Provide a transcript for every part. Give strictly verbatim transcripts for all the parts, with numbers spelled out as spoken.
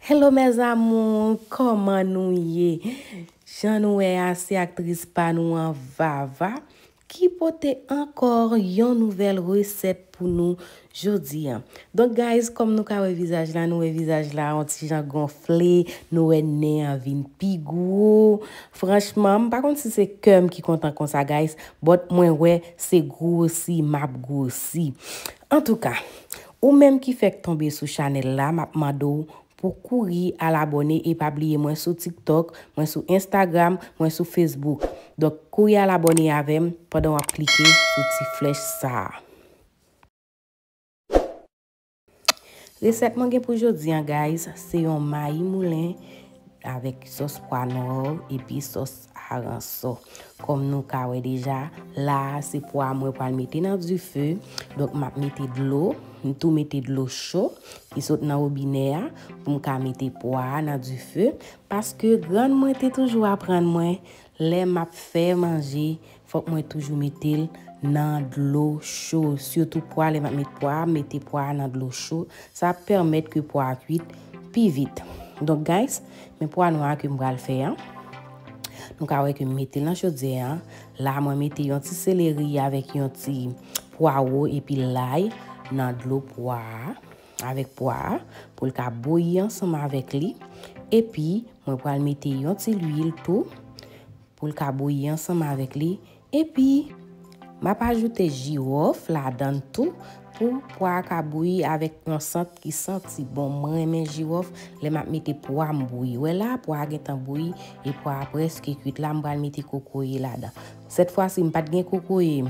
Hello mes amours, kòman nou ye? Jan nou wè a, se aktris pa nou an, Vava, ki pote ankò yon nouvèl resèt pou nou jodi a. Donk guys, kòm nou ka wè vizaj la, nou wè vizaj la yon ti jan gonfle, nou wè nen an vin pi gwo. Franchman, m pa konn si se kè m ki kontan konsa guys, but mwen wè se gwosi m ap gwosi. Antouka, ou menm ki fèk tonbe sou chanèl la, m ap mande w pou kouri al abòne e pa bliye mwen sou TikTok, mwen sou Instagram, mwen sou Facebook. Donk, kouri al abòne avè m pandan w ap klike sou ti flèch sa a. Resèt mwen gen pou jodi a, guys, se yon mayi moulen avèk sòs pwa nò epi sòs aransò. Kòm nou ka wè deja, la a se pwa mwen pral mete nan dife. Donk, m ap mete dlo. M tou mete dlo cho ki sot nan wobinè a pou m ka mete pwa a nan dife. Paske grann mwen te toujou aprann mwen, lè m ap fè manje, fòk mwen toujou mete l nan dlo cho. Sitou pwa, lè m ap met pwa, m mete pwa a nan dlo cho. Sa ap pèmèt ke pwa a kwit pi vit. Donk, guys, men pwa nwa ke m pral fè an. Nou ka wè ke m mete l nan chodyè an. La, mwen mete yon ti seleri avèk yon ti pwawo epi lay nan dlo pwa a, avèk pwa a, pou l ka bouyi ansanm avèk li. Epi, mwen pral mete yon ti lwil tou, pou l ka bouyi ansanm avèk li. Epi, m ap ajoute jiwòf ladan l tou pou pwa a ka bouyi avèk yon sant ki santi bon. Mwen renmen jiwòf lè m ap mete pwa m bouyi. Wè la, pwa a gentan bouyi e pwa a prèske kwit. La, m pral mete kokoye ladan. Sèt fwa si, m pa t gen kokoye,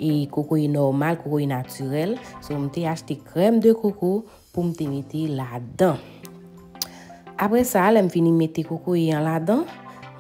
e kokoye nòmal, kokoye natirèl. So, m te achte krèm de koko pou m te mete ladan. Apre sa, lè m fini mete kokoye an ladan,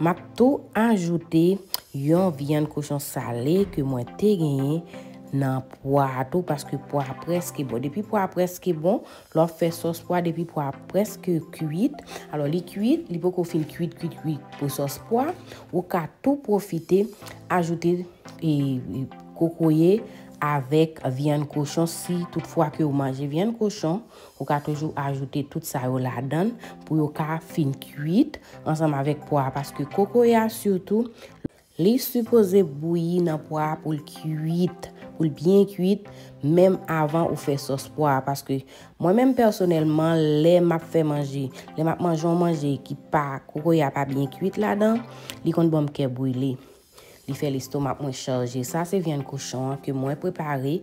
m ap tou ajoute yon vyann kochon sale ke mwen te genyen nan pwa a tou, paske pwa a prèske bon. Depi pwa a prèske bon, lè w ap fè sòs pwa, depi pwa a prèske kwit, alò li kwit, li poko fin kwit, kwit, kwit pou sòs pwa, ou ka tou pwofite ajoute e, e, kokoye avèk vyann kochon. Si toutfwa ke w manje vyann kochon, ou ka toujou ajoute tout sa yo ladan l pou yo ka fin kwit ansanm avèk pwa a, paske kokoye a sitou, li sipoze bouyi nan pwa a pou l kwit, pou l byen kwit, menm avan ou fè sòs pwa a, paske mwen menm pèsonèlman, lè m ap fè manje, lè m ap manje yon manje ki pa, kokoye a pa byen kwit ladan, li konn ban m kè brile. Li fè lestomak mwen chaje. Sa se vyann kochon an ke mwen prepare.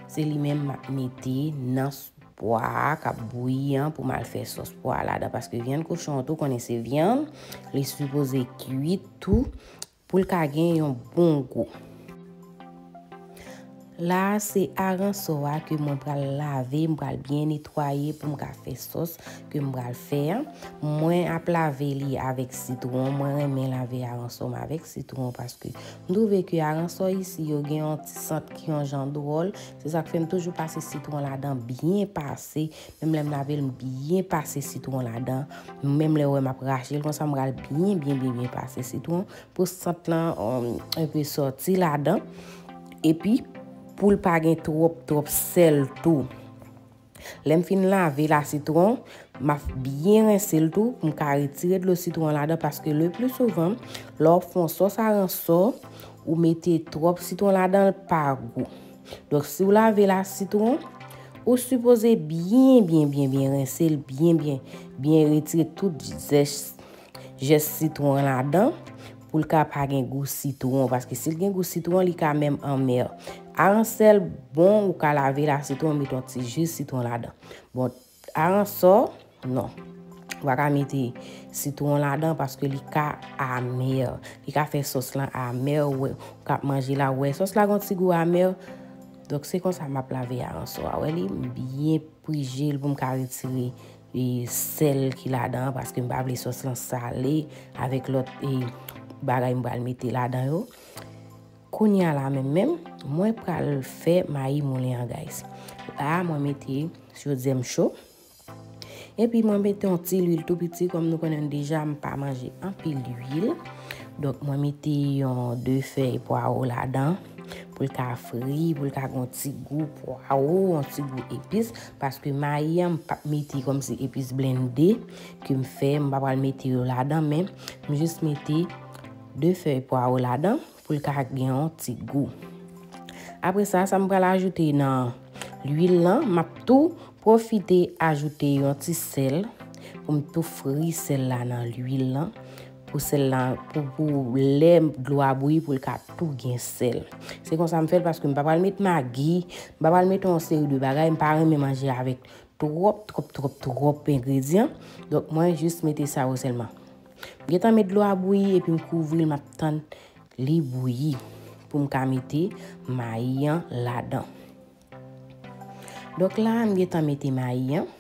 Se li menm m ap mete nan s-, pwa a k ap bouyi an pou m al fè sòs pwa a ladan. Paske vyann kochon an tou konnen se vyann, li sipoze kwit tou pou l ka gen yon bon gou. La a se aransò a ke mwen pral lave, m pral byen netwaye pou m ka fè sòs ke m pral fè a. Mwen ap lave li avèk sitwon, mwen renmen lave aransò m avèk sitwon paske m twouve ke aransò isi yo gen yon ti sant ki yon jan dwòl. Se sa k fè m toujou pase sitwon ladan byen pase. Menm lè m lave l, m byen pase sitwon ladan. Menm lè w wè m ap rache l konsa, m pral byen, byen, byen, byen pase sitwon pou sant lan, um, enpe sòti ladan. Epi, pou l pa gen twòp, twòp sèl tou. Lè m fin lave la sitwon, m ap byen rense l tou pou m ka retire dlo sitwon ladan, paske le pli souvan, lè w ap fè yon sòs aransò, ou mete twòp sitwon ladan, l pa gou. Donk, si w lave la sitwon, ou sipoze byen, byen, byen, byen rense l, byen, byen, byen retire tout zès, zès sitwon ladan pou l ka pa gen gou sitwon, paske si l gen gou sitwon, li ka menm anmè. Aransò l bon, ou ka lave la sitwon, mete yon ti ji sitwon ladan. Bon, aransò, non. Ou pa ka mete sitwon ladan paske li ka amè. Li ka fè sòs lan amè, ou wè, ou k ap manje la, ou wè sòs la gon ti gou amè. Donk, se konsa m ap lave aransò a. Wè li, m byen prije l pou m ka retire, e, sèl ki ladan an, paske m pa vle sòs lan sale avèk lòt, e, bagay m pral mete ladan yo. Kounye a la menm menm, mwen pral fè mayi moulen an, guys. La a, mwen mete chodyè m cho. Epi mwen mete yon ti lwil tou piti, kòm nou konnen deja m pa manje anpil lwil. Donk mwen mete yon de fèy pwawo ladan. pou l ka fri, pou l ka gen yon ti gou pwawo, yon ti gou epis, paske mayi an, m p ap mete kòmsi epis blende ke m fè, m pa pral mete yo ladan, men m jis mete de fèy pwawo ladan pou l ka gen yon ti gou. Apre sa, sa m pral ajoute nan lwil lan, m ap tou pwofite ajoute yon ti sèl pou m tou fri sèl la nan lwil lan. Pou sèl la, pou, pou lè dlo a bouyi, pou l ka tou gen sèl. Se konsa m fè l paske m pa pral met magi, m pa pral met yon seri de bagay, m pa renmen manje avèk twòp, twòp, twòp, twòp engredyan. Donk, mwen jis mete sa yo sèlman. M gentan met dlo a bouyi epi m kouvri l, m ap tann li bouyi pou m ka mete mayi an ladan. Donk la, m gentan mete mayi an.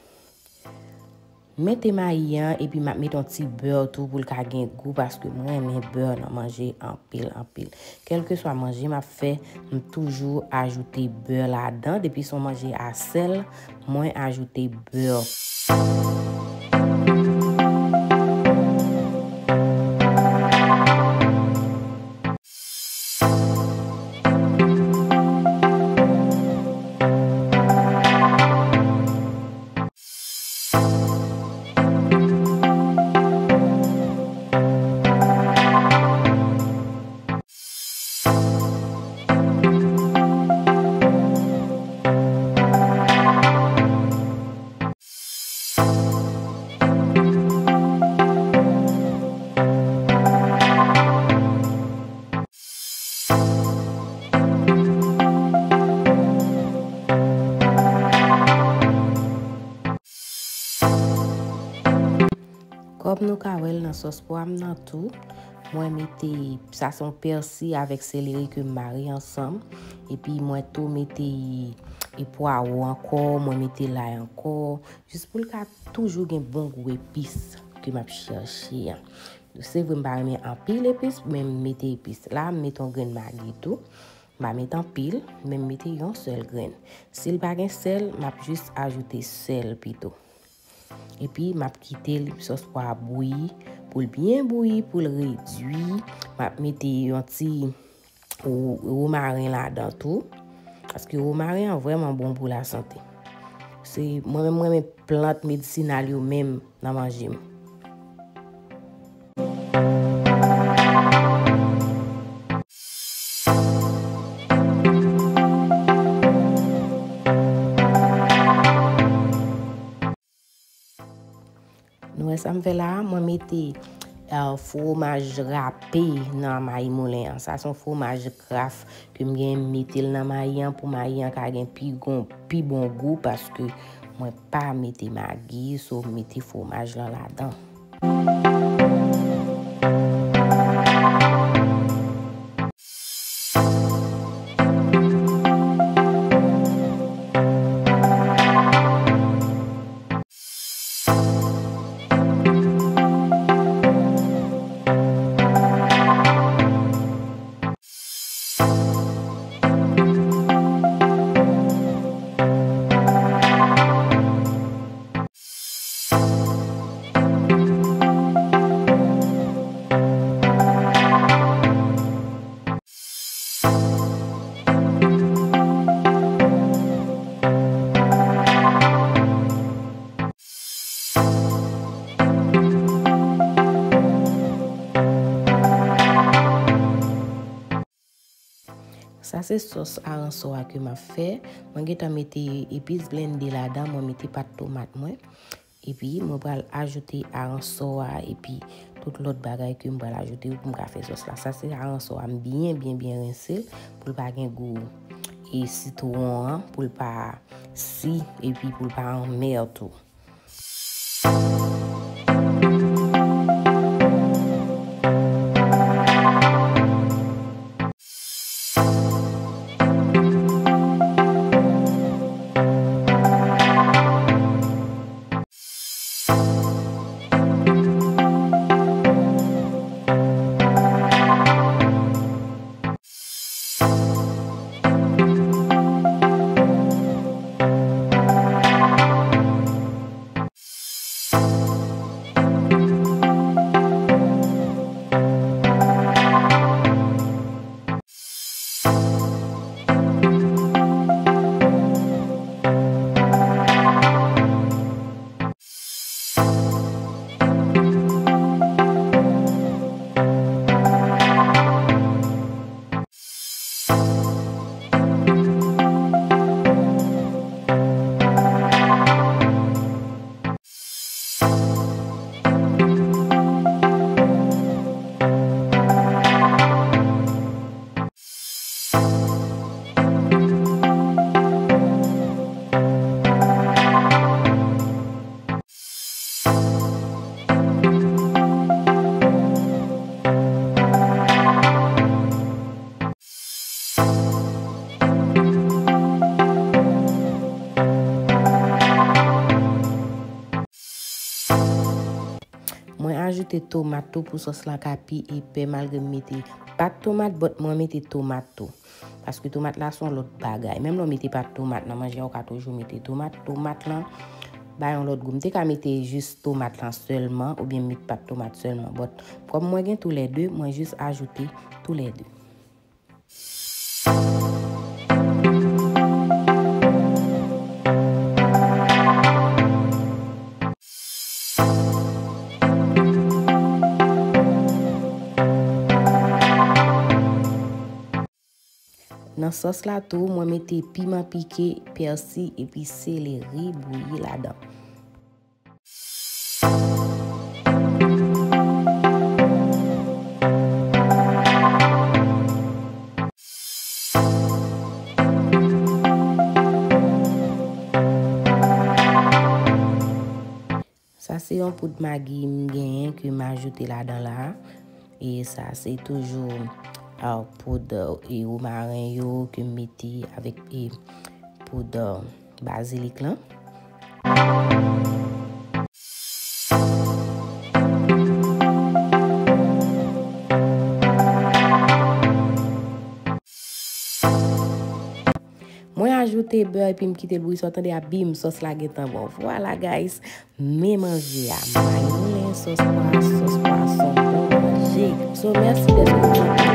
Mete mayi an, epi m ap mete yon ti bè tou pou l ka gen gou, paske mwen renmen bè nan manje anpil, anpil. Kèlkeswa manje m ap fè, m toujou ajoute bè ladan. Depi se yon manje a sèl, mwen ajoute bè. Kòm nou ka wè l nan sòs pwa m nan tou, mwen mete, sa se yon pèsi avèk seleri ke m mare ansanm. Epi mwen tou mete e pwawo ankò, mwen mete lay ankò, jis pou l ka toujou gen bon gou epis ke m ap chèche an. Se vre m pa renmen anpil epis, men m mete epis. La, m mete yon grenn magi tou. M pa mete anpil, men m mete yon sèl grenn. Si l pa gen sèl, m ap jis ajoute sèl pito. Epi, m ap kite l, sòs pwa a bouyi, pou l byen bouyi, pou l redui. M ap mete yon ti wo-, womaren ladan tou. Paske womaren an vrèman bon pou lasante. Se, mwen menm, mwen renmen plant medisinal yo menm nan manje m. Nou wè sa m fè la a? Mwen mete, eh, fwomaj rape nan mayi moulen an. Sa se yon fwomaj Kraft ke m gen mete l nan mayi an pou mayi an ka gen pi gon, pi bon gou paske mwen pa mete magi, so m mete fwomaj lan ladan. Sa se sòs aransò a ke m ap fè. Mwen gentan mete epis blende ladan, mwen mete pat tomat mwen. Epi mwen pral ajoute aransò a epi tout lòt bagay ke m pral ajoute pou m ka fè sòs la. Sa se aransò a, m byen, byen, byen rense l pou l pa gen gou e sitwon an, pou l pa si epi pou l pa anmè tou. Mwen ajoute tomat tou pou sòs la ka pi epè, malgre m mete pat tomat, but mwen mete tomat tou. Paske tomat la se yon lòt bagay. Menm lè w mete pat tomat nan manje a, ou ka toujou mete tomat. Tomat lan ba yon lòt gou. M te ka mete jis tomat lan sèlman, oubyen m met pat tomat sèlman. But kòm mwen gen toulède, mwen jis ajoute toulède. Nan sòs la tou, mwen mete piman pike, pèsi epi seleri bouyi ladan. Sa se yon poud magi m genyen ke m ajoute ladan la. E sa se toujou, ah, poud, e, womaren yo ke m mete avèk, e, poud, e, bazilik lan. Mwen ajoute bè epi m kite l bouyi, sa w tande a, bim, sòs la gentan bon. Vwala, guys, men manje a. Mayi moulen, sòs pwa-, sòs pwason, bon manje. So, mèsi dèske w